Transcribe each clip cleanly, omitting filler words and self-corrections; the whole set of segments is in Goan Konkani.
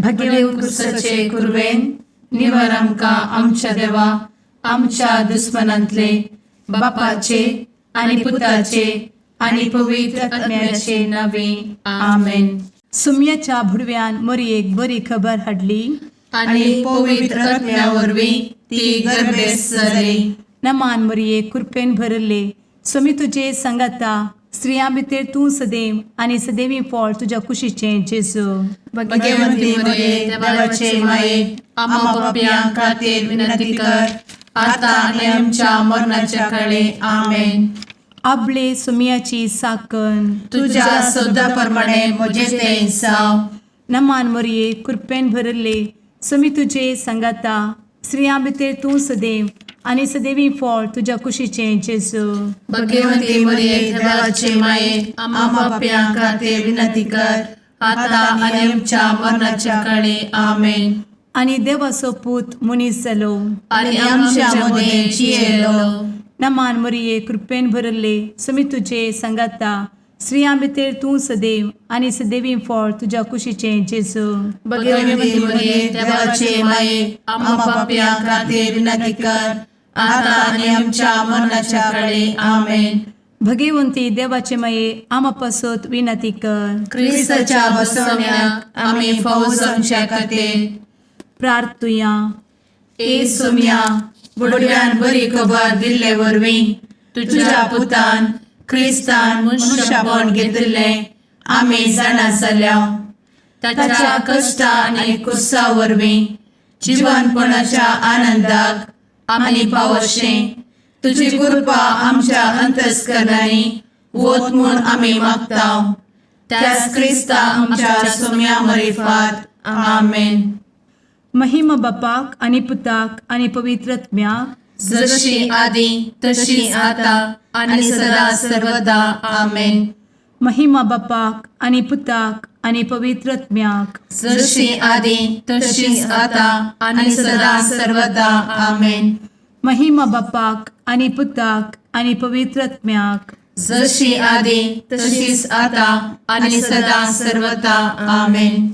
भगेवंत क्रुसाचे कुरवेन निवार आमकां आमच्या देवा आमच्या दुस्मनांतले बापाचे आनी पुताचे आनी पवित्र आत्म्याचे नावे. आमेन. सुम्याच्या भुडव्यान मोरयेक बरी खबर हाडली. आनी पवित्र आत्म्या वरवीं ती गर्भेस्त जाली. नमान मोरये, कृपेन भरले, स्वामी तुजे सांगाता, स्त्रियां भितर तूं सदैव आनी सदैवी फळ तुज्या कुशीचें जेजू. भगवंती मरिये, देवाचे माये, आम्हा पापयां खातीर विनंती कर, आता आनी आमच्या मरणाच्या काळे. आमेन. आबले सुम्याची साकन. तुझ्या शब्दा प्रमाणे म्हजें तें जावं. नमान मोरये, कृपेन भरले, स्वामी तुजे सांगाता, स्त्रियां भितर तूं सदैव आनी सदैवी फळ तुज्या कुशीचें जेजू. भगवंती मरिये, देवाचे माये, आम्हा पापयां खातीर विनंती कर, आता आनी आमच्या मरणाच्या काळे. आमेन. आनी देवाचो पूत मनीस जालो आनी आमच्या मदें जियेलो. नमान मोरये, कृपेन भरले, स्वामी तुजे सांगाता, स्त्रियां भितर तूं सदैव आनी सदैवी फळ तुज्या कुशीचें जेजू. भगवंती मरिये, देवाचे माये, आम्हा पापयां खातीर विनंती कर, आता आनी आमच्या मरणाच्या काळे. आमेन. भगवंती देवाचे माये, आमा पासत विनंती कर. क्रिस्ताच्या बसवण्याक आमी फावो जावच्या खातीर प्रार्थुया. ए सोम्या, बुडव्यान बरी खबर दिल्ले वरवीं तुझ्या पुतान क्रिस्तान मनुष्यपण घेतिल्लें आमी जाणा जाल्या. ताच्या कश्टा आनी कुर्सा वरवीं जिवनपणाच्या आनंदाक आमी पावशें तुजी कृपा आमच्या अंतस्करणांनी वत म्हूण आमी मागता, त्याच क्रिस्ता आमच्या सोम्या मरिफात. आमेन. महिमा बापाक आनी पुताक आनी पवित्र आत्म्याक. जशी आदी तशी आता आणि सदा सर्वदा. आमेन. महिमा बापाक आनी पुताक आनी पवित्र आत्म्याक. जशी आदी तशीच आता आणि सदा सर्वदा. आमेन. महिमा बापाक आनी पुताक आनी पवित्र आत्म्याक. जशी आदी तशीच आता आणि सदा सर्वदा. आमेन.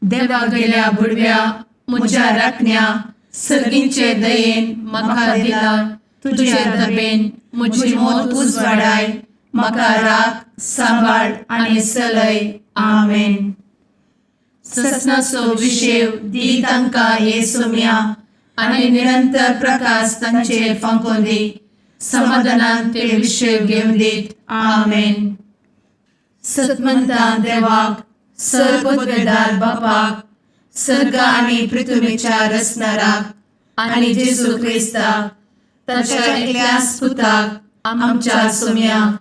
देवा गेल्या बुडव्या म्हज्या राखण्या, सर्गींचे दयेन म्हाका दिला तुझे दबेन म्हजी मोत उजवाडाय, म्हाका राख, सांबाळ आनी चलय. आमेन. ससनाचो विशेव दी तांकां ये सोम्या आनी निरंतर प्रकाश तांचेर फांकोवन दी, समाधानान ते विशेव घेवन दीत. आमेन. सतमंता देवाक, सर पदवेदार बापाक, सर्ग आनी पृथ्वीच्या रचणाराक आनी जेजू क्रिस्ताक ताच्या एकल्याच पुताक आमच्या सोम्याक,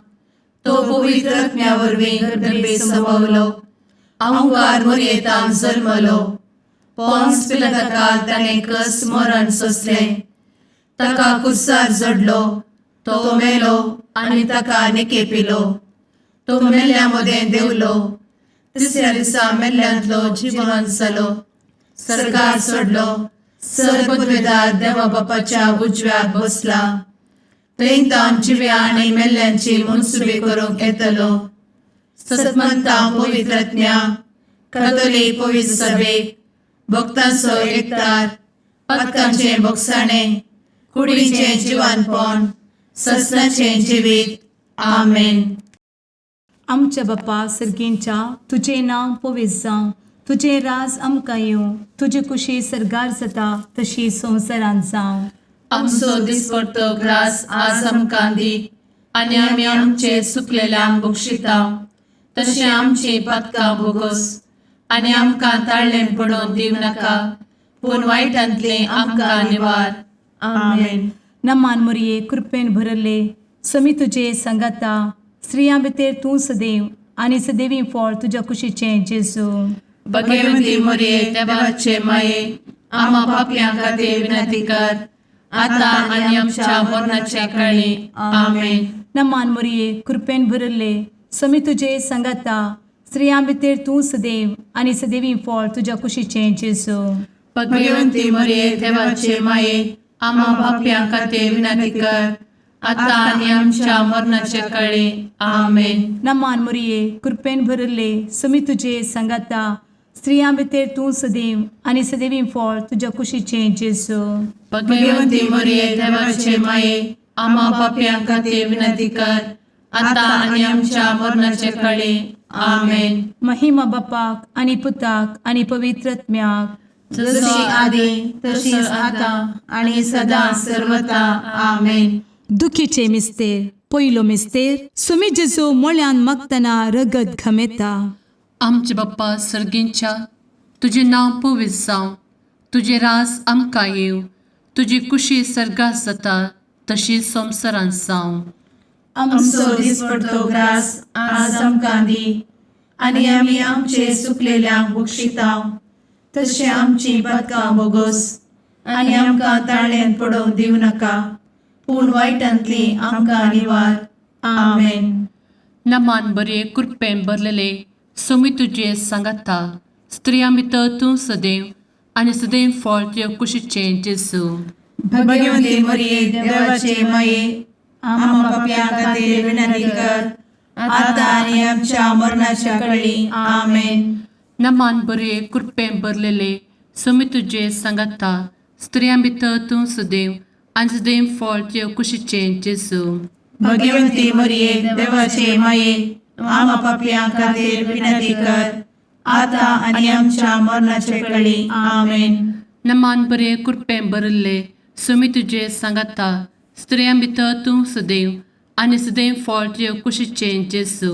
तो पवित्र आत्म्या वरवीं गर्भे संभवलो, अंकार मोरयेतान जल्मलो, पोन्स पिलाताकाल ताणें कस मरण सोंसलें, ताका कुर्सार जडलो, तो मेलो आनी ताका निकेपिलो, तो मेल्ल्या मदें देंवलो, तिसऱ्या दिसा मेल्ल्यांतलो जिवन जालो, सर्गार सोडलो, सर पदवेदार देवा बापाच्या उजव्याक बसला, थंय तावन जिव्या आनी मेल्ल्यांची मनसुबी करूंक येतलो. सतमंता पवित्रज्ञा कातोलीक पवित्र सभेक, भक्तांचो एकतार, पातकांचें भोगसाणें, कुडीचें जिवानपण, ससनाचें जिवीत. आमेन. आमच्या बापा सर्गींच्या, तुजें नांव पवित्र जावं, तुजें राज आमकां येवं, तुजी कुशी सर्गार जाता तशी संवसारांत जावं. आमचो दिसपडतो ग्रास आज आमकां दी आनी आमी आमचे चुकलेल्यांक बक्षिता तशें आमची पातकां भोगोस आनी आमकां ताळ्ळें पडोवन दिवं नाका, पूण वायटांतलें आमकां निवार. आमेन. नमान मोरये, कृपेन भरले, समी तुजे सांगाता, स्त्रियां भितर तूं सदैव आनी सदैवी फळ तुज्या कुशीचें जेजू. भगवंती मोरये, देवाचे माये, आम्हा पापयां खातीर विनंती कर, आता आनी आमच्या मरणाच्या काळी. आमेन. नमान मोरये, कृपेन भरले, समी तुजे सांगाता, स्त्रियां भितर तूं सदैव आनी सदैवी फळ तुज्या कुशीचें जेजू. भगवंती मोरये, देवाचे माये, आम्हा पापयां खातीर विनंती कर, आता आनी आमच्या मरणाच्या काळी. आमेन. नमान मोरये, कृपेन भरले, समी तुजे सांगाता, स्त्रियां भितर तूं सदैव आनी सदैवी फळ तुज्या कुशीचें जेजू. भगवंती मरिये, देवाचे माये, आम्हा पापयां खातीर विनंती कर, आतां आनी आमच्या मरणाचे कळी. आमेन. महिमा बापाक आनी पुताक आनी पवित्र आत्म्याक. जशी आदी तशीच आतां आनी सदां सर्वता. आमेन. दुखीचे मिस्तेर. पयलो मिस्तेर, सुमी जेजू मोळ्यान मागतना रगत घमेता. आमचे बाप्पा सर्गींच्या, तुजें नांव पवित्र जावं, तुजें रास आमकां येवं, तुजी कुशी सर्गात जाता तशी संवसारांत जावं. आमचो दिसपडतो ग्रास आज आमकां दी आनी आमी आमचे सुकलेल्यांक बक्षिता तशें आमची पातकां बोगोस आनी आमकां ताळ्यांत पडोवंक दिवं नाका, पूण वायटांतली आमकां निवार. आमेन. नमान बरे, कृपेन भरलेले, सोमी तुजे सांगाता, स्त्रियां भितर तूं सदैव आनी सदैव फळ तुज्या कुशीचें जेजू. भगवंती मरिये, देवाचे माये, आम्हा पापयां खातीर विनंती कर, आतां आनी आमच्या मरणाच्या कळी. आमेन. नमान बरे, कृपेन भरलेले, सोमी तुजे सांगाता, स्त्रियां भितर तूं सदैव आनी सदैव फळ तुज्या कुशीचें जेजू. भगवंती मरिये, देवाचे माये, आम्हा पापयां खातीर विनंती कर, आतां आनी आमच्या मरणाच्या कळी. आमेन. नमान बरे, कृपेन भरिल्ले, सोमी तुजे सांगाता, स्त्रियां भितर तूं सदैव आनी सदैव फळ तुज्या कुशीचें जेजू.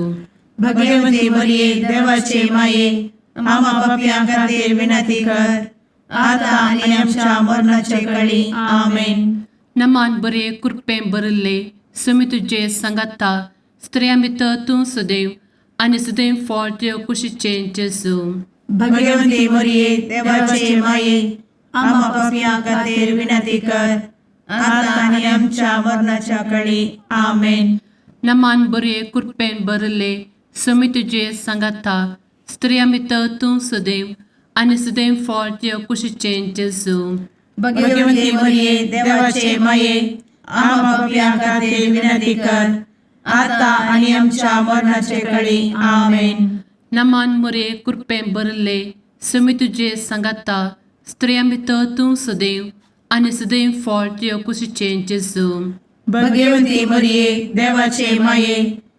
भगवंती मरिये, देवाचे माये, आम्हा पापयां खातीर विनंती कर, आतां आनी आमच्या मरणाच्या कळी. आमेन. नमान बरे, कृपेन भरिल्ले, सोमी तुजे सांगाता, स्त्रियां भितर तूं सदैव आनी सदैव फळ तुज्या कुशीचें जेजू. भगवंती मरिये, देवाचे माये, आम्हा पापयां खातीर विनंती कर, आतां आनी आमच्या मरणाच्या कळी. आमेन. नमान बरे, कृपेन भरिल्ले, सोमी तुजे सांगाता, स्त्रियां भितर तूं सदैव आनी सदैव फळ तुज्या कुशीचें जेजू. भगवंती मरिये, देवाचे माये, आम्हा पापयां खातीर विनंती कर, आतां आनी आमच्या मरणाचे कळी. आमेन. नमान मरे, कृपेन भरिल्ले, सोमी तुजे सांगाता, स्त्रियां भितर तूं सदैव आनी सदैव फळ तुज्या कुशीचें जेजू. भगवंती मरिये, देवाचे माये,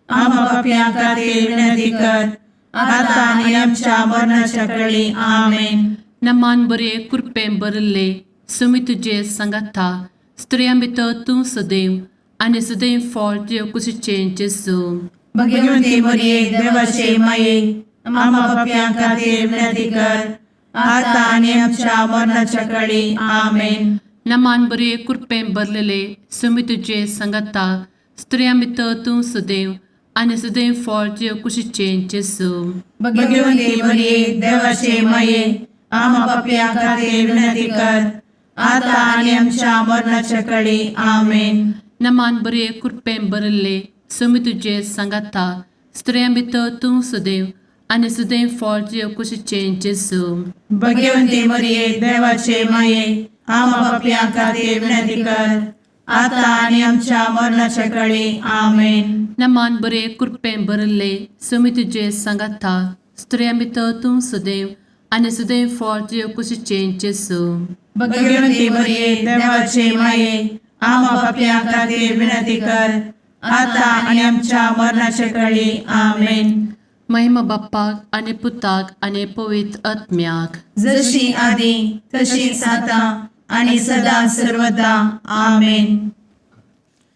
आम्हा पापयां खातीर विनंती कर, आतां आनी आमच्या मरणाच्या कळी. आमेन. नमान बरे, कृपेन भरिल्ले, सोमी तुजे सांगाता, स्त्रियां भितर तूं सदैव आनी सदैव फळ तुज्या कुशीचें जेजू. भगवंती मरिये, देवाचे माये, आम्हा पापयां खातीर विनंती कर, आतां आनी आमच्या मरणाच्या कळी. आमेन. नमान बरे, कृपेन भरलेले, सोमी तुजे सांगाता, स्त्रियां भितर तूं सदैव आनी सदैव फळ तुज्या कुशीचें जेजू. भगवंती मरिये, देवाचे माये, आम्हा पापयां खातीर विनंती कर, आतां आनी आमच्या मरणाच्या कळी. आमेन. नमान बरे, कृपेन भरिल्ले, सोमी तुजे सांगाता, स्त्रियां भितर तूं सदैव आनी सदैव फळ तुज्या कुशीचें जेजू. भगवंती मरिये, देवाचे माये, आम्हा पापयां खातीर विनंती कर, आतां आनी आमच्या मरणाच्या कळी. आमेन. नमान बरे, कृपेन भरिल्ले, सोमी तुजे सांगाता, स्त्रियां भितर तूं सदैव आनी सदैव फळ तुज्या कुशीचें जेजू. भगवंती मरिये, देवाचे माये, आम्हा पापयां खातीर विनंती कर, आतां आनी आमच्या मरणाच्या कळी. आमेन. महिमा बाप्पाक आनी पुताक आनी पवित्र आत्म्याक. जशी आदी तशीच आतां आनी सदां सर्वदा. आमेन.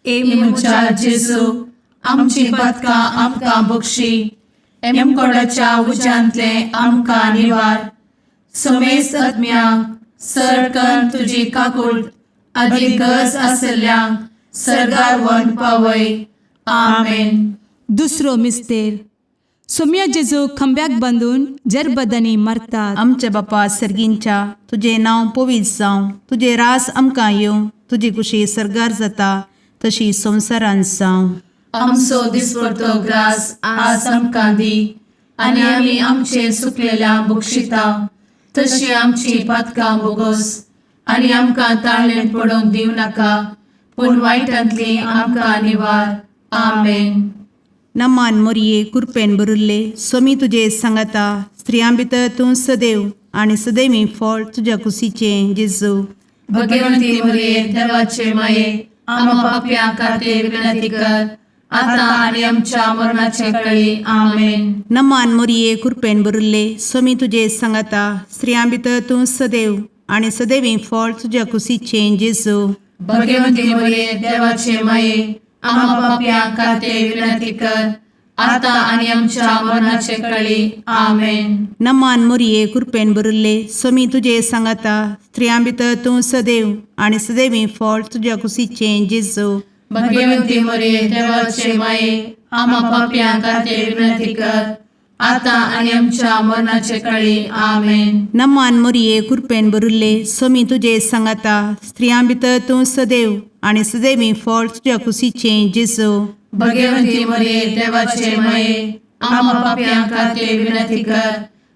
ए म्हज्या जेजू, आमची पातकां आमकां बक्षी, एमकोडाच्या उज्यांतले आमकां निवार, समेस्त आत्म्यांक सरकन तुजी काकूळ आदी गरज आसल्ल्यांक सर्गार व्हरून पावय. आमेन. दुसरो मिस्तेर, सोम्या जेजू खांब्याक बांदून जरबदांनी मारतात. आमच्या बापा सर्गींच्या, तुजें नांव पवित्र जावं, तुजें रास आमकां येवं, तुजी कुशी सर्गार जाता तशी संवसारांत जावं. आमचो दिसपडतो ग्रास आज आमकां दी आनी आमी आमचे सुकलेल्या बक्षिता तशी आमची पातकां बोगोस आनी आमकां ताळ्ळें पडोवंक दिवं नाका, पूण वायटांतली आमकां निवार. आमेन. नमान मोरये कुरपेन बरुल्ले सोमी तुजे सांगाता स्त्रियां भितर तूं सदैव आनी सदैवी फळ तुज्या कुशीचें जेजू. भगवंती मरिये देवाचे माये, आम्हा पाप्यां खातीर विनंती कर, आता आनी आमच्या मरणाचे कळी. आमेन. नमान मोरये कुरपेन बरुल्ले सोमी तुजे सांगाता स्त्रियां भितर तूं सदैव आनी सदैवी फळ तुज्या कुशीचें जेजू. भगवंती मरिये देवाचे माये, आम्हा पाप्यां खातीर विनंती कर, आता आनी आमच्या मरणाचे कळी. आमेन. नमान मोरये कुरपेन बरुल्ले सोमी तुजे सांगाता स्त्रियां भितर तूं सदैव आनी सदैवी फळ तुज्या कुशीचें जेजू. भगवंती मरिये देवाचे माये, आम्हा पाप्यां खातीर विनंती कर, आता आनी आमच्या मरणाचे कळी. आमेन. नमान मोरये कुरपेन बरुल्ले सोमी तुजे सांगाता स्त्रियां भितर तूं सदैव आनी सदैवी फळ तुज्या कुशीचें जेजू. भगवंती मरिये देवाचे माये, आम्हा पाप्यां खातीर विनंती कर,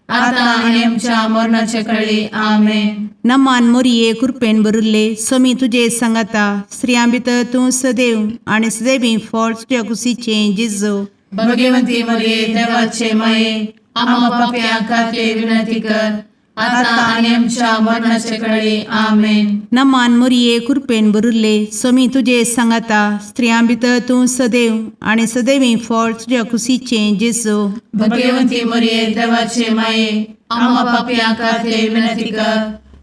आता आनी आमच्या मरणाचे कळी. आमेन. नमान मोरये कुरपेन बरुल्ले सोमी तुजे सांगाता स्त्रियां भितर तूं सदैव आनी सदैवी फळ तुज्या कुशीचें जेजू. भगवंती मरिये देवाचे माये, आम्हा पाप्यां खातीर विनंती कर, आता आनी आमच्या मरणाचे कळी. आमेन. नमान मोरये कुरपेन बरुल्ले सोमी तुजे सांगाता स्त्रियां भितर तूं सदैव आनी सदैवी फळ तुज्या कुशीचें जेजू. भगवंती मरिये देवाचे माये, आम्हा पाप्यां खातीर विनंती कर,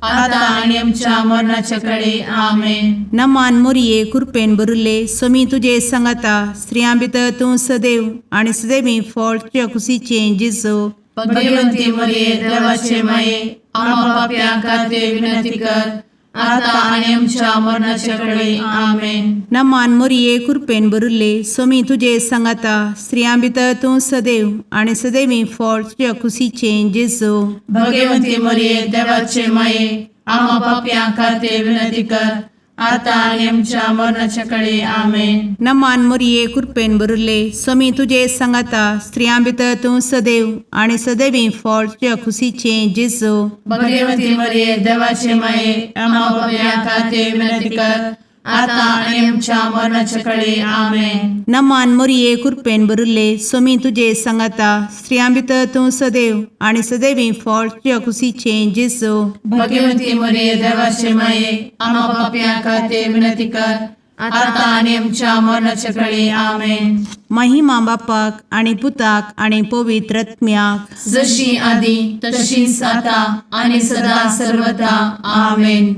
आता आनी आमच्या मरणाचे कळी. आमेन. नमान मोरये कुरपेन बरुल्ले सोमी तुजे सांगाता स्त्रियां भितर तूं सदैव आनी सदैवी फळ तुज्या कुशीचें जेजू. भगवंती मरिये देवाचे माये, आम्हा पाप्यां खातीर विनंती कर, आता आनी आमच्या मरणाचे कळी. आमेन. नमान मोरये कुरपेन बरुल्ले सोमी तुजे सांगाता स्त्रियां भितर तूं सदैव आनी सदैवी फळ तुज्या कुशीचें जेजू. भगवंती मरिये देवाचे माये, आम्हा पाप्यां खातीर विनंती कर, आता आनी आमच्या मरणाचे कळी. आमेन. नमान मोरये कुरपेन बरुल्ले सोमी तुजे सांगाता स्त्रियां भितर तूं सदैव आनी सदैवी फळ तुज्या कुशीचें जेजू. भगवंती मरिये देवाचे माये, आम्हा पाप्यां खातीर विनंती कर, आता आनी आमच्या मरणाचे कळी. आमेन. नमान मोरये कुरपेन बरुल्ले सोमी तुजे सांगाता स्त्रियां भितर तूं सदैव आनी सदैवी फळ तुज्या कुशीचें जेजू. भगवंती मरिये देवाचे माये, आम्हा पाप्यां खातीर विनंती कर, आता आनी आमच्या मरणाचे कळी. आमेन. महिमा बापाक आनी पुताक आनी पवित्र आत्म्याक, जशी आदी तशीच आता आनी सदा सर्वता. आमेन.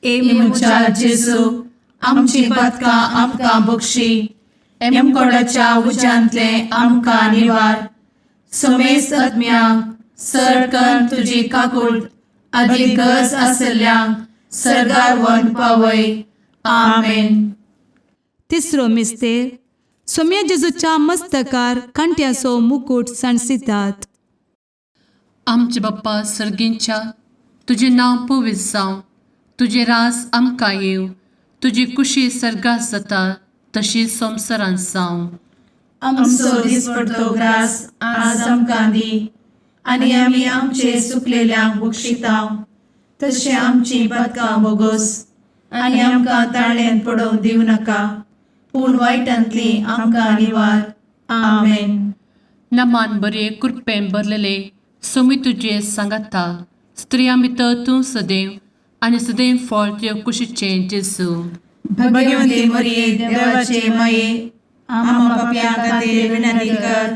ए म्हज्या जेजू, आमची पातकां आमकां बक्षी, एमकोडाच्या उज्यांतले आमकां निवार, समेस्त आत्म्यांक सरकन तुजी काकूट आदी गरज आसल्ल्यांक सर्गार व्हरून पावय. आमेन. तिसरो मिस्तेर सोम्या जेजूच्या मस्तकार कांट्याचो मुकूट सांडसितात. आमचे बाप्पा सर्गींच्या, तुजें नांव पवित्र जावं, तुजें राज आमकां येवं, तुजी कुशी सर्गात जाता तशी संवसारांत जावं. आमचो दिसपडतो ग्रास आज आमकां दी, आनी आमी आमचे सुकलेल्यांक बक्षितांव, तशें आमची पातकां बोगोस, आनी आमकां ताळ्यान पडोवंक दिवं नाका, पूण वायटांतली आमकां निवार. आमेन. नमान बरे कृपेन भरलेले सोमी तुजे सांगाता, स्त्रियां भितर तूं सदैव आनी सदैव फळ तुज्या कुशीचें जेजू. भगवंती मरिये देवाचे माये, आम्हा पापयां खातीर विनंती कर,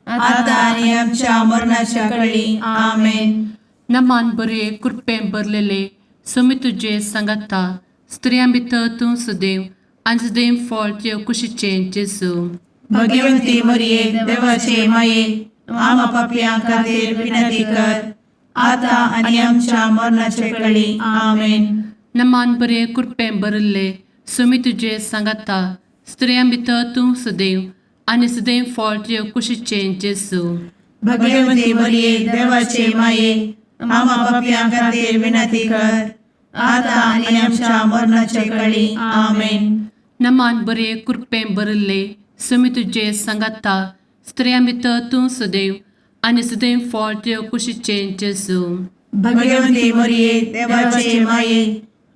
आता आनी आमच्या मरणाच्या कळी. आमेन. नमान बरे कृपेन भरलेले सोमी तुजे सांगाता, स्त्रियां भितर तूं सदैव आनी सदैव फळ तुज्या कुशीचें जेजू. भगवंती मरिये देवाचे माये, आम्हा पापयां खातीर विनंती कर, आता आनी आमच्या मरणाच्या कळी. आमेन. नमान बरे कृपेन भरिल्ले सोमी तुजे सांगाता, स्त्रियां भितर तूं सदैव आनी सदैव फळ तुज्या कुशीचें जेजू. भगवंती मरिये देवाचे माये, आम्हा पापयां खातीर विनंती कर, आता आनी आमच्या मरणाच्या कळी. आमेन. नमान बरे कृपेन भरिल्ले सोमी तुजे सांगाता, स्त्रियां भितर तूं सदैव आनी सदैव फळ तुज्या कुशीचें जेजू. भगवंती मरिये देवाचे माये,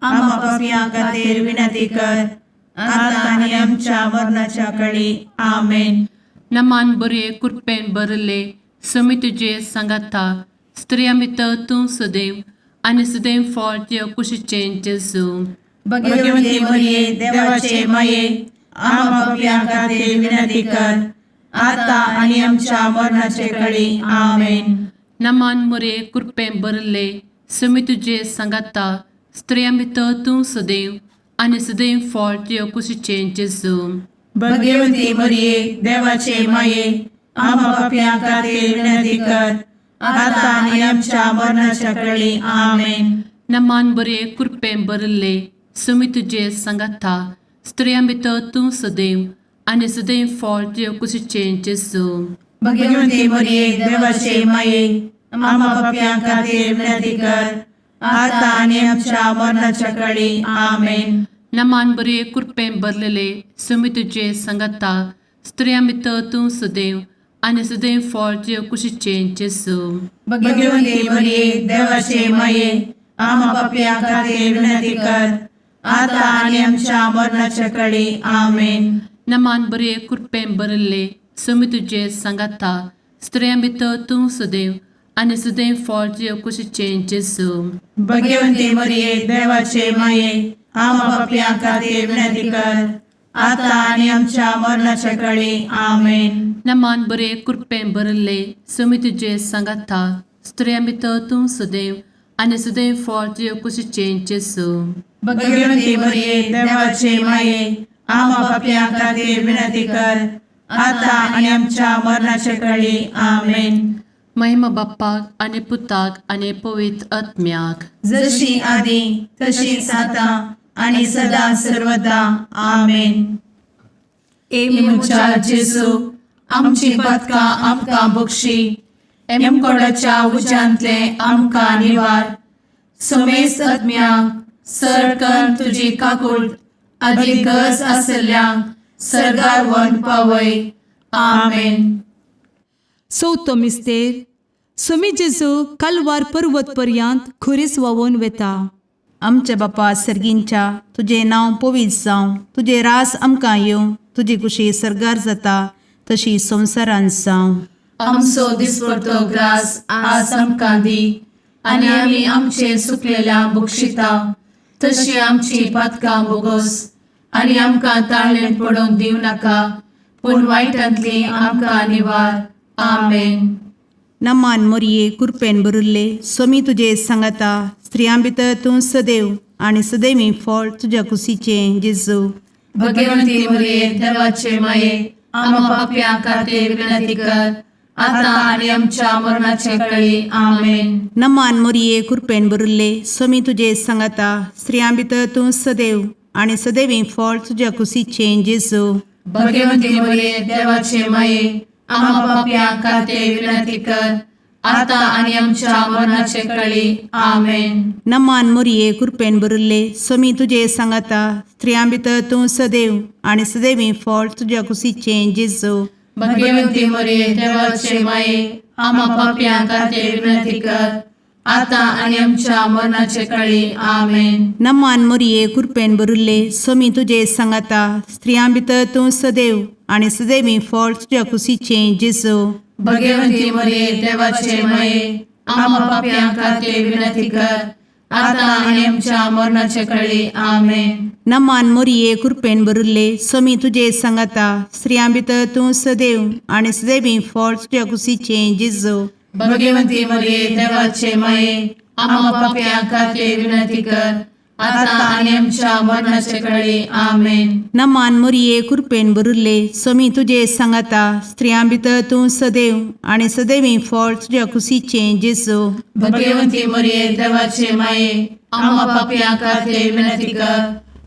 आम्हा पापयां खातीर विनंती कर, आता आनी आमच्या मरणाच्या कळी. आमेन. नमान बरये कृपेन भरले समी तुजे सांगाता स्त्रिया भितर तूं सदैव आनी सदैव फळ तुज्या कुशीचें जेजू. भगवती मरिये, देवाचे माये, आम्हा पापयां खातीर विनंती कर, आता आनी आमच्या मरणाचे कळी. आमेन. नमान मरये कृपेन भरले समी तुजे सांगाता स्त्रिया भितर तूं सदैव आनी सदैव फळ तुज्या कुशीचें जेजू. भगवती मरिये, देवाचे माये, आम्हा पापयां खातीर विनंती कर, आता आनी आमच्या मरणाच्या कळी. आमेन. नमान बरे कृपेन भरले समी तुजे सांगाता स्त्रियां भितर तूं सदैव आनी सदैव फळ तुज्या कुशीचें जेजू. भगवती मरिये, देवाचे माये, आम्हा पापयां खातीर विनंती कर, आता आनी आमच्या मरणाच्या कळी. आमेन. नमान बरे कृपेन भरलेले समी तुजे सांगाता स्त्रियां भितर तूं सदैव आनी सदैव फळ तुज्या कुशीचें जेजू. भगवती मरिये, देवाचे माये, आम्हा पापयां खातीर विनंती कर, आता आनी आमच्या मरणाच्या कळी. आमेन. नमान बरे कृपेन भरले समी तुजे सांगाता स्त्रियां भितर तूं सदैव आनी सदैव फळ तुज्या कुशीचें जेजू. भगवती मरिये, देवाचे माये, आम्हा पापयां खातीर विनंती कर, आता आनी आमच्या मरणाच्या कळी. आमेन. नमान बरे कृपेन भरले समी तुजे सांगाता स्त्रियां भितर तूं सदैव आनी सदैव फळ तुज्या कुशीचें जेजू. भगवती मरिये, देवाचे माये, आम्हा पापयां खातीर विनंती कर, आता आनी आमच्या मरणाच्या कळी. आमेन. महिमा बाप्पाक आनी पुताक आनी पवित्र आत्म्याक. जशी आदी तशीच आता आणि सदा सर्वदा. आमेन. ए म्हज्या जेजू, आमची पातकां आमकां बक्षी, एमकोडाच्या उज्यांतले आमकां निवार, समेस्त आत्म्यांक सरकन तुजी काकूट आदी गरज आसल्ल्यांक सर्गार व्हरून पावय. आमेन. चवथो मिस्तेर. सोमी जेजू कालवार पर्वत पर्यंत खुरीस व्हांवून वता. आमच्या बापा सर्गींच्या, तुजें नांव पवित्र जावं, तुजें रास आमकां येवं, तुजी कुशी सर्गार जाता तशी संवसारांत जावं. आमचो दिसपडतो ग्रास आज आमकां दी आनी आमी आमचे सुकलेल्या बक्षिता तशी आमची पातकां बोगोस आनी आमकां ताळणेन पडोवंक दिवं नाका पूण वायटांतली आमकां निवार. आमेन. नमान मोरये, कुरपेन भरिल्ले, सोमी तुजे सांगाता, स्त्रियां भितर तूं सदैव आनी सदैवी फळ तुज्या कुशीचें जेजू. भगवंती मरिये, देवाचे माये, आम्हा पापयां खातीर विनंती कर, आता आनी आमच्या मरणाचे कळी. आमेन. नमान मोरये, कुरपेन भरिल्ले, सोमी तुजे सांगाता, स्त्रियां भितर तूं सदैव आनी सदैवी फळ तुज्या कुशीचें जेजू. भगवंती मरिये, देवाचे माये, आम्हा पापयां खातीर विनंती कर, आता आनी आमच्या मरणाचे कळी. आमेन. नमान मोरये, कुरपेन भरिल्ले, सोमी तुजे सांगाता, स्त्रियां भितर तूं सदैव आनी सदैवी फळ तुज्या कुशीचें जेजू. भगवंती मरिये, देवाचे माये, आम्हा पापयां खातीर विनंती कर, आता आनी आमच्या मरणाचे कळी. आमेन. नमान मोरये, कुरपेन भरिल्ले, सोमी तुजे सांगाता, स्त्रियां भितर तूं सदैव आनी सदैवी फळ तुज्या कुशीचें जेजू. भगवंती मरिये, देवाचे माये, आम्हा पापयां खातीर विनंती कर, आता आनी आमच्या मरणाचे कळी. आमेन. नमान मोरये, कुरपेन भरिल्ले, सोमी तुजे सांगाता, स्त्रियां भितर तूं सदैव आनी सदैवी फळ तुज्या कुशीचें जेजू. भगवंती मरिये, देवाचे माये, आम्हा पापयां खातीर विनंती कर, आता आनी आमच्या मरणाचे कळी. आमेन. नमान मोरये, कुरपेन भरिल्ले, सोमी तुजे सांगाता, स्त्रियां भितर तूं सदैव आनी सदैवी फळ तुज्या कुशीचें जेजू. भगवंती मरिये, देवाचे माये, आम्हा पापयां खातीर विनंती कर,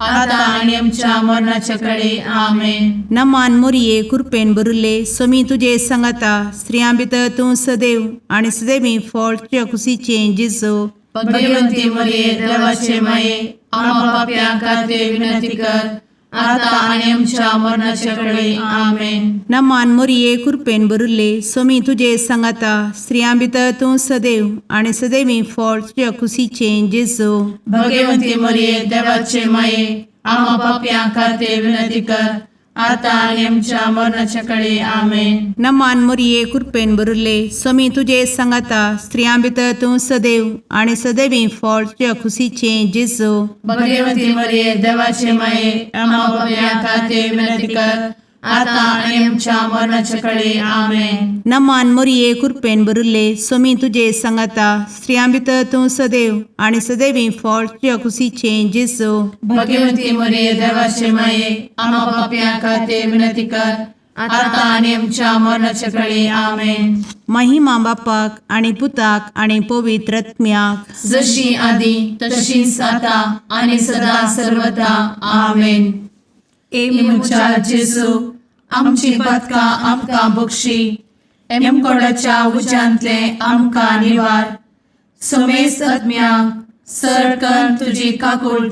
आता आनी आमच्या मरणाचे कळी. आमेन. नमान मोरये, कुरपेन भरिल्ले, सोमी तुजे सांगाता, स्त्रियां भितर तूं सदैव आनी सदैवी फळ तुज्या कुशीचें जेजू. भगवंती मरिये, देवाचे माये, आम्हा पापयां खातीर विनंती कर, आता आनी आमच्या मरणाचे कळी. आमेन. नमान मोरये, कुरपेन भरिल्ले, सोमी तुजे सांगाता, स्त्रियां भितर तूं सदैव आनी सदैवी फळ तुज्या कुशीचें जेजू. भगवंती मरिये, देवाचे माये, आम्हा पापयां खातीर विनंती कर, आतां आनी आमच्या मरणाच्या कडे आमेन. नमान मोरये कृपेन भरिल्ले स्वामी तुजे सांगाता स्त्रियां भितर तूं सदैव आनी सदैवी फळ तुज्या खुशीचें जेजू. भगवती मरिये देवाचे माये आम्हा पापयां खातीर विनंती कर आतां आनी आमच्या मरणाच्या कडे आमेन. नमान मोरये कृपेन भरिल्ले स्वामी तुजे सांगाता स्त्रियां भितर तूं सदैव आनी सदैवी फळ तुज्या खुशीचें जेजू. भगवती मरिये देवाचे माये आम्हा पापयां खातीर विनंती कर आतां आनी आमच्या मरणाच्या कडे आमेन. महिमा बापाक आनी पुताक आनी पवित्र आत्म्याक. जशी आदी तशीच आता आणि सदा सर्वदा आमेन. ए म्हज्या जेजू आमची पदकां आमकां बक्षी एमकोडाच्या उज्यांतले आमकां निवार समेस्त आत्म्यांक सरकन तुजी काकूट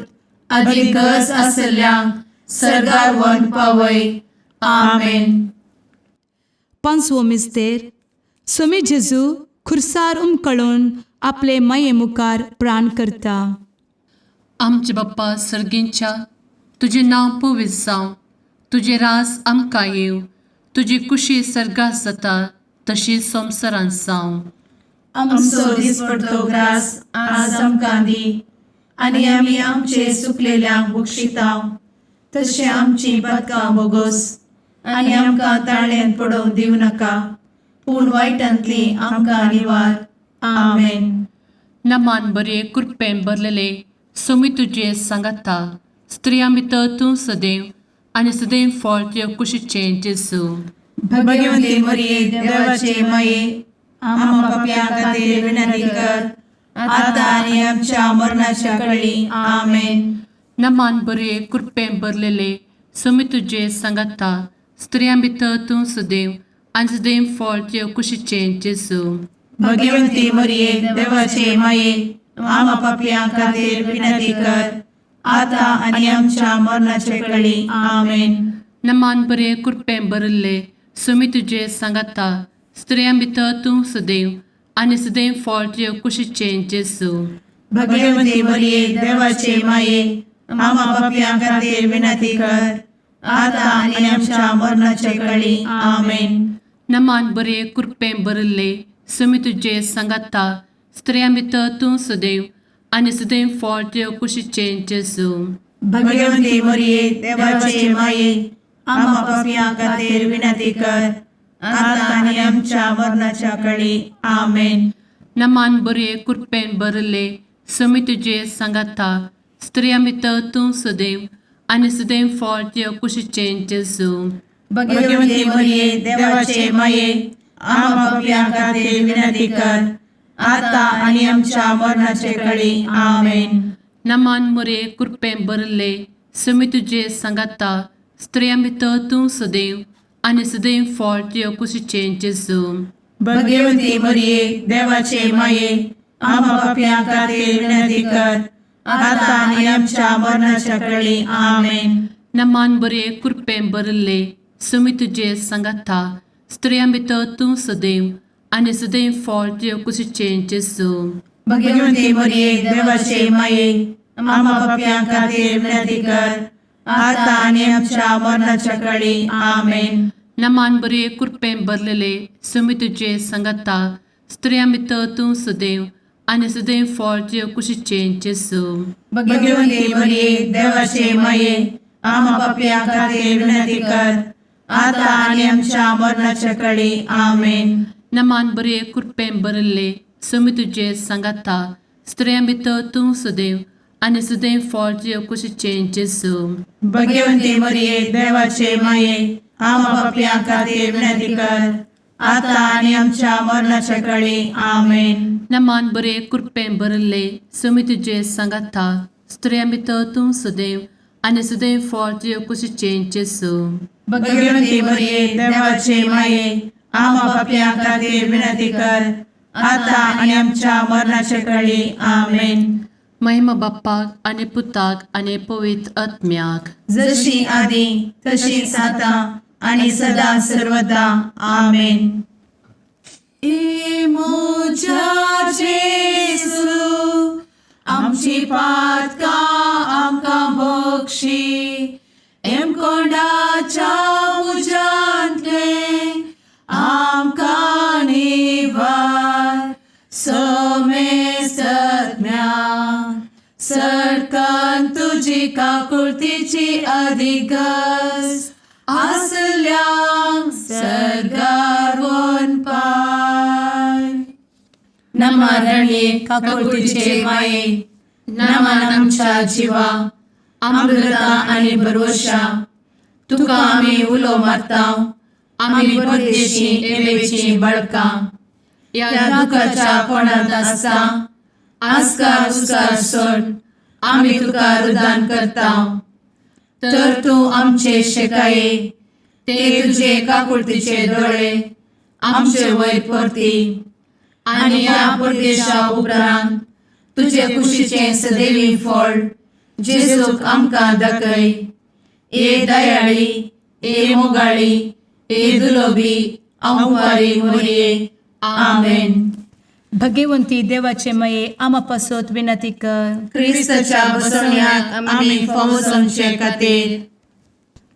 आदी गरज आसल्ल्यांक सरगार वन पावय आमेन. पांचवो मिस्तेर स्वामी जेजू खुर्सार उमकळून आपले माये मुखार प्राण करता. आमचे बाप्पा सर्गींच्या तुजें नांव पवित्र जावं तुजें रास आमकां येवं तुजी कुशी सर्गात जाता तशी संवसारांत जावं. आमचो दिसपडतो ग्रास आज आमकां दी आनी आमी आमचे सुकलेल्यांक बक्षितांव तशें आमची पदकां बोगोस आनी आमकां ताळ्यांत पडोवंक दिवं नाका पूण वायटांतली आमकां निवार. आमेन. नमान बरे कृपेन भरलेले सोमी तुजे सांगाता स्त्रियां भितर तूं सदैव आनी सदैव फळ तुज्या कुशीचें जेजू. भगवती मरिये देवाचे माये आम्हा पापयां खातीर विनंती कर आता आनी आमच्या मरणाच्या कळी. आमेन. नमान बरे कृपेन भरलेले सोमी तुजे सांगाता स्त्रियां भितर तूं सदैव आनी सदैव फळ तुज्या कुशीचें जेजू. भगवती मरिये देवाचे माये आम्हा पापयां खातीर विनंती कर आता आनी आमच्या मरणाच्या कळी. आमेन. नमान बरे कृपेन भरिल्ले सुमी तुजे सांगाता स्त्रियां भितर तूं सदैव आनी सदैव फळ तुज्या कुशीचें जेजू. भगवती मरिये देवाचे माये आम्हा पापयां खातीर विनंती कर आता आनी आमच्या मरणाच्या कळी. आमेन. नमान बरे कृपेन भरिल्ले सुमी तुजे सांगाता स्त्रियां भितर तूं सदैव आनी सदैव फळ तुज्या कुशीचें जेजू. भगवती मरिये देवाचे माये आम्हा पापयां खातीर विनंती कर आता आनी आमच्या मरणाच्या कळी. आमेन. नमान बरे कृपेन भरिल्ले सुमी तुजे सांगाता स्त्रियां भितर तूं सदैव आनी सदैव फळ तुज्या कुशीचें जेजू. भगवती मरिये देवाचे माये आम्हा पापयां खातीर विनंती कर आता आनी आमच्या मरणाचे कळी. आमेन. नमान मोरे कृपेन भरिल्ले सुमी तुजे सांगाता स्त्रियां भितर तूं सदैव आनी सदैव फळ तुज्या कुशीचें जेजू. भगवती मरिये देवाचे माये आम्हा पापयां खातीर विनंती कर आता आनी आमच्या मरणाच्या कळी. आमेन. नमान बरे कृपेन भरिल्ले सुमी तुजे सांगाता स्त्रियां भितर तूं सदैव आनी सदैव फळ तुज्या कुशीचें जेजू. भगवती मरिये देवाचे माये आम्हा पापयां खातीर विनंती कर आता आनी आमच्या मरणाच्या कळी. आमेन. नमान बरे कृपेन भरलेले सुमी तुजे सांगाता स्त्रियां भितर तूं सदैव आनी सदैव फळ तुज्या कुशीचें जेजू. भगवती मरिये देवाचे माये आम्हा पापयां खातीर विनंती कर आता आनी आमच्या मरणाच्या कळी. आमेन. नमान बरे कृपेन भरिल्ले सुमी तुजे सांगाता स्त्रियां भितर तूं सदैव आनी सदैव फळ तुज्या कुशीचें जेजू. भगवती मरिये देवाचे माये आम्हा पापयां खातीर विनंती कर आता आनी आमच्या मरणाच्या कळी. आमेन. नमान बरे कृपेन भरिल्ले सुमी तुजे सांगाता स्त्रियां भितर तूं सदैव आनी सदैव फळ तुज्या कुशीचें जेजू. भगवती मरिये देवाचे माये आम्हा पापयां खातीर विनंती कर आता आनी आमच्या मरणाच्या कळी. आमेन. महिमा बाप्पाक आनी पुताक आनी पवित्र आत्म्याक. जशी आदी तशीच आता आणि सदा सर्वदा. आमेन. ए म्हज्या जेजू आमची पातकां आमकां बक्षी एमकोंडाच्या तुजी काकुळतीची अधिक गरज आसल्यांक सर्गार पाय. नमारणे काकुळतीचे माये, नमन आमच्या जिवा, अमृता आनी भरवशा. तुका आमी उलो मारता, आमी परदेशी एवेची बळकां ह्या दुखाच्या कोणांत आसता. आस्कार उस्कार सोड आमी तुका रुदान करता, तर तूं आमचे शेकाये ते तुजे काकुळतीचे दोळे आमचे वयर परती आनी ह्या परदेशा उपरांत तुजे कुशीचें सदैवी फळ जेजूक आमकां दाखय. ए दयाळी, ए मोगाळी, ए दुलोबी आंवारी मोरये. आमेन. भगवंती देवाचे मये, आमा पासत विनंती कर. क्रिस्ताच्या बसवण्याक आमी फावो जावचे खातीर.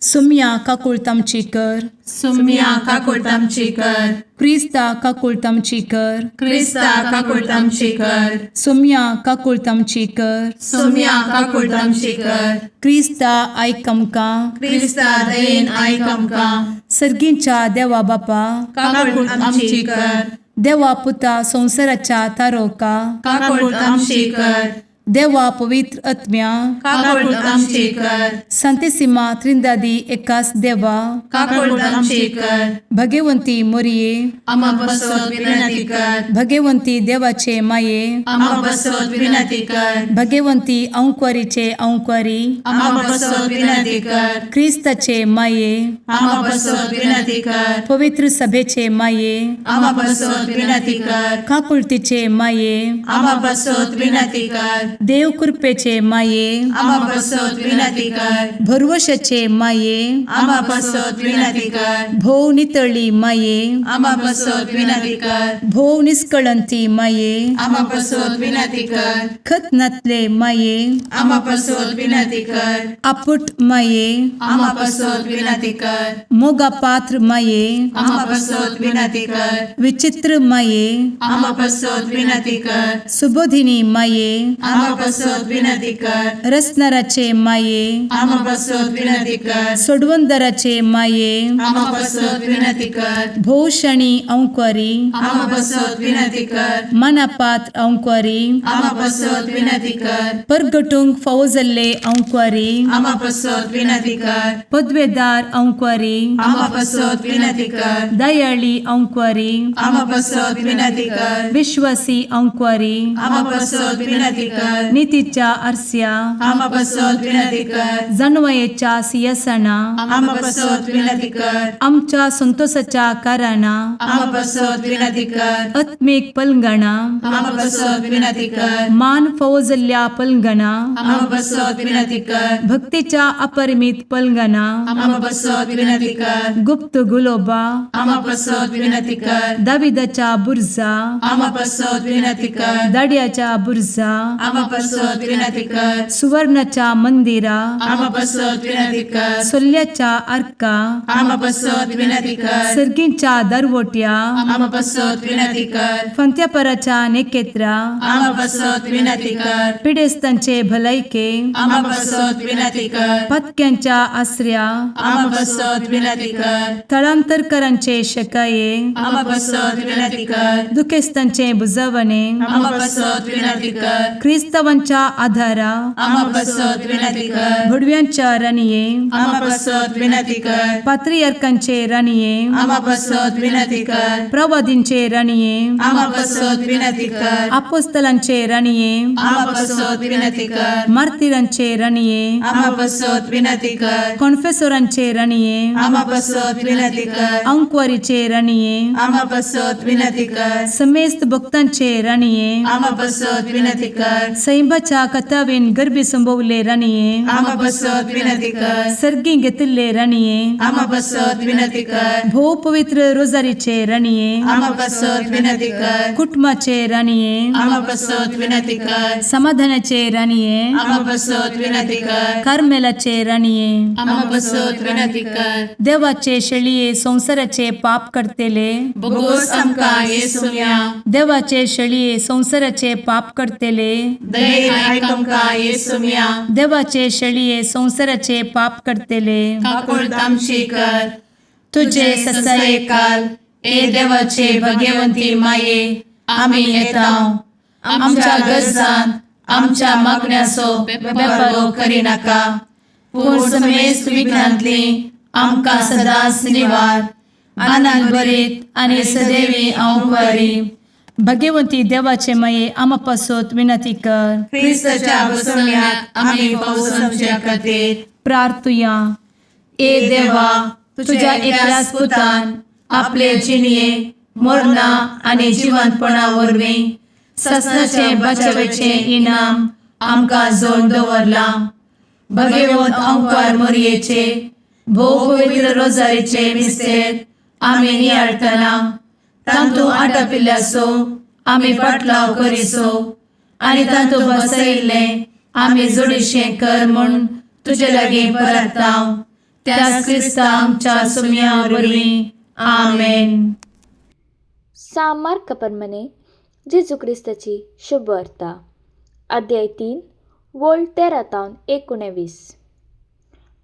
सुम्या काकुळत आमची कर. सुम्या काकुळट आमची कर. क्रिस्ता काकुळत आमची कर. क्रिस्ता काकुळट आमची कर. सुम्या काकुळत आमची कर. सुम्या काकुळट आमची कर. क्रिस्ता आयक आमकां. क्रिस्ता दयेन आयक आमकां. सर्गींच्या देवा बापा, काकुळट आमची कर. देवा पुता संवसाराच्या तारोका, काकुळट आमची कर. देवा पवित्र आत्म्या, काकुळट आमची कर. संतेसिमा त्रिंदादी एकास देवा, काकुळट आमची कर. भगवंती मोरये, आमा पासत विनंती कर. भगवंती देवाचे माये, आमा पासत विनंती कर. भगवंती अंक्वारीचे अंक्वारी, आमा पासत विनंती कर. क्रिस्ताचे माये, आमा पासत विनंती कर. पवित्र सभेचे माये, आमा पासत विनंती कर. काकुळतीचे माये, आमा पासत विनंती कर. देव कृपेचे माये, आमा पासत विनंती कर. भरवशाचे माये, आमा पासत विनंती कर. भोव नितळी माये, आमा पासत विनंती कर. भोव निस्कळंती माये, आमा पासत विनंती कर. खत नातले माये, आमा पासत विनंती कर. आपुट माये, आमा पासत विनंती कर. मोगा पात्र माये, आमा पासत विनंती कर. विचित्र माये, आमा पासत विनंती कर. सुबोधिनी माये, आमा पासत विनंती कर. रसनाराचे माये, आमा पासत विनंती कर. सोडवंदराचे माये, आमा पासत विनंती कर. भोवशणी अंक्वारी, आमा पासत विनंती कर. मनापात्र अंक्वारी, आमा पासत विनंती कर. परगटूंक फावो जाल्ले अंक्वारी, आमा पासत विनंती कर. पदवेदार अंक्वारी, आमा पासत विनंती कर. दयाळी अंक्वारी, आमा पासत विनंती कर. विश्वासी अंक्वारी, आमा पासत विनंती कर. नितीच्या आरस्या, आमा पासत विनंती कर. जानवयेच्या सियासना, आमा पासत विनंती कर. आमच्या संतोषाच्या कारणा, आमा पासत विनंती कर. आत्मीक पलंगणा, आमा पासत विनंती कर. मान फावो जाल्ल्या पलंगणा, आमा पासत विनंती कर. भक्तीच्या अपरिमित पलंगणा, आमा पासत विनंती कर. गुप्त गुलोबा, आमा पासत विनंती कर. दाविदाच्या बुर्जा, आमा पासत विनंती कर. दाड्याच्या बुर्जा, आमा पासत विनंती कर. सुवर्णाच्या मंदिरा, आमा पासत विनंती कर. सोल्ल्याच्या आर्का, आमा पासत विनंती कर. सर्गींच्या दरवट्या, आमा पासत विनंती कर. फंत्यापराच्या नेकेत्रा, आमा पासत विनंती कर. पिडेस्तांचे भलायके, आमा पासत विनंती कर. पातक्यांच्या आसऱ्या, आमा पासत विनंती कर. थळांतरकरांचे शकाये, आमा पासत विनंती कर. दुखेस्तांचे बुजवणे, आमा पासत विनंती कर. क्रिस्तावांच्या आधारा, आमा पासत विनंती कर. भुडव्यांच्या राणये, आमा पासत विनंती कर. पात्रियार्कांचे राणये, आमा पासत विनंती कर. प्रवादींचे राणये, आमा पासत विनंती कर. आपोस्तलांचे राणये, आमा पासत विनंती कर. मार्तिरांचे राणये, आमा पासत विनंती कर. कॉन्फेसोरांचे राणये, आमा पासत विनंती कर. अंक्वारीचे राणये, आमा पासत विनंती कर. समेस्त भक्तांचे राणये, आमा पासत विनंती कर. सैंबाच्या कथावेन गर्भी संभवले राणये, आमा पासत विनंती कर. सर्गी घेतिल्ले राणये, आमा पासत विनंती कर. भोव पवित्र रोजारीचे राणये, आमा पासत विनंती कर. कुटुंबाचे राणये, आमा पासत विनंती कर. समाधानाचे राणये, आमा पासत विनंती कर. कार्मेलाचे राणये, आमा पासत विनंती कर. देवाचे शेळये संवसाराचे पाप करतेले, बोगोस आमकां येसुम्या. देवाचे शेळये संवसाराचे पाप करतेले, दयेन आयक आमकां येसुम्या. देवाचे शेळये संवसाराचे पाप करतले, काकुळट आमची कर. तुजे तुजे ससायेकाल ए देवाचे भगवंती माये, आमी येता. आमच्या गरजान आमच्या मागण्याचो बेपरो करिनाका, पूण समेस्त विघ्नांतली आमकां सदांच निवार. आनंद भरीत आनी सदैवी हांव बरी. भगवंती देवाचे माये, आमा पासत विनंती कर. क्रिस्ताच्या बसवण्यात आमी पावसाच्या खातीर प्रार्थुया. ए देवा, तुझ्या एकल्याच पुतान आपले जिणये मरणा आनी जिवंतपणा वरवीं ससनाचे बचावेचे इनाम आमकां जोड दवरलां. भगवंत अंकार मोरयेचे भोव पवित्र रोजारीचे मिस्तेर आमी नियाळटना तांतू आटापिल्ल्याचो आमी पाटलाव करिसो आनी तांतू बसयिल्लें आमी जोडीशें कर म्हूण तुजे लागीं परताव, त्याच क्रिस्ता आमच्या सुम्या वरवीं. आमेन. सा मार्का प्रमाणे जेजू क्रिस्ताची शुभवार्ता, अध्याय 3, वळ 13 तावन 19.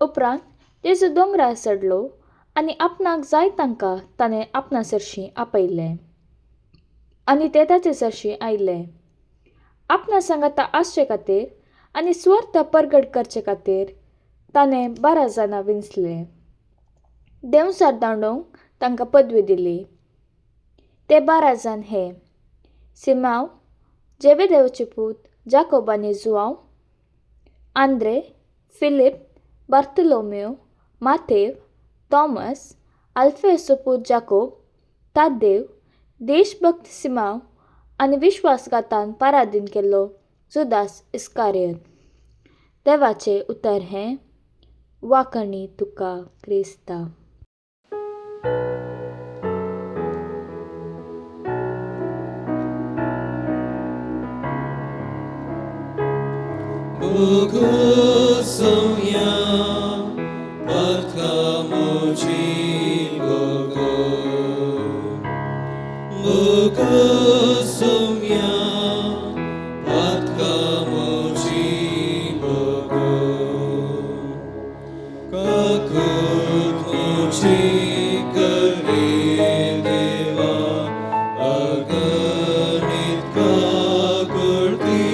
उपरांत जेजू दोंगरार चडलो आनी आपणाक जाय तांकां ताणें आपणा सरशीं आपयलें आनी ते ताचे सरशीं आयले. आपणा सांगाता आसचे खातीर आनी स्वर्थ परगट करचे खातीर ताणें 12 जाणां विंचले. देंवचार दांडोवंक तांकां पदवी दिली. ते 12 जाण हे: सिमांव, जेबेदेवाचे पूत जाकोब आनी जुआंव, आंद्रे, फिलीप, बार्तोलोमेव, मातेव, थॉमस, आल्फेसो पूत जाकोब, ताद्देव, देशभक्त सिमांव आनी विश्वासघातान पारादीन केल्लो जुदास इस्कारियत. देवाचें उतर हें. वांकणी तुका क्रिस्ता. Bugosumya, Patkamochi Bogo. Bugosumya, Patkamochi Bogo. Kakut mochi kare deva, aganit kakurti.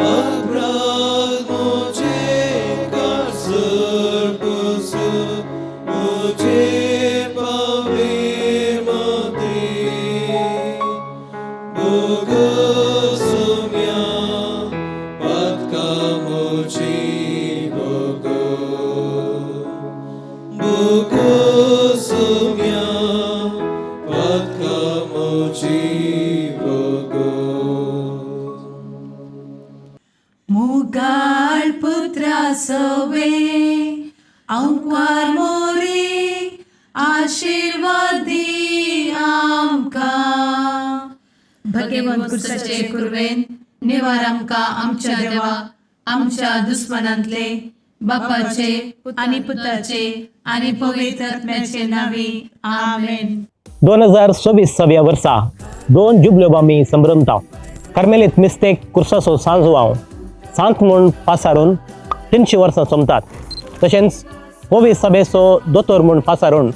Aprat moche kasur pusu, moche pavir mati. Bugosumya, patka mochi bogo. Bugosumya, patka mochi bogo. मुगाळ पुत्रा सवे अंकार मोरी, आशिर्वादी आमकां. भगवंत कुर्साचे कुर्वेन निवार आमकां आमच्या देवा, आमच्या दुस्मनांतले. बापाचे आनी पुताचे आनी पवित्र आत्म्याचे नावी. आमेन. 2024 ह्या वर्सा दोन जुबल्यो आमी संभ्रमता. कार्मेलीत मिस्तेक कुर्साचो सांजवाव सांत म्हूण पासारून 300 वर्सां सोंपतात, तशेंच होवी सभेचो दोतोर म्हूण पासारून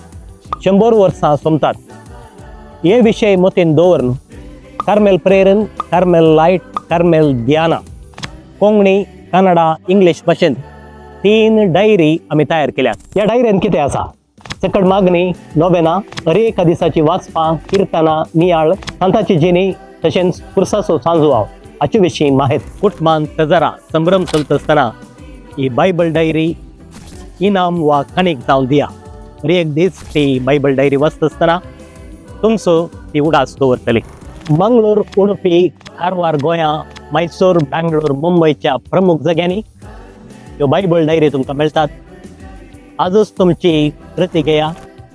100 वर्सां सोंपतात. हे विशय मतीन दवरून कार्मेल प्रेरण, कार्मेल लायट, कार्मेल ध्याना कोंकणी, कन्नडा, इंग्लीश भाशेंत 3 डायरी आमी तयार केल्यात. ह्या डायरेन कितें आसा? सकट मागणी, नोवेना, हर एका दिसाची वाचपां, किर्तनां, नियाळ, सांताची जिणी, तशेंच कुर्साचो सांजवाव हाचे विशीं माहित. कुटुंबान तजरा संभ्रम चलता आसतना ही बायबल डायरी इनाम वा काणीक जावन दिया. हर एक दीस ती बायबल डायरी वाचता आसतना तुमचो ती उडास दवरतली. मंगळूर, उडुपी, कारवार, गोंया, मैसूर, बँगलोर, मुंबयच्या प्रमुख जाग्यांनी ह्यो बायबल डायरी तुमकां मेळटात. आजच तुमची प्रती घेया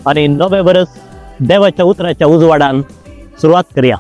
आनी नवें वर्स देवाच्या उतराच्या उजवाडान सुरवात करया.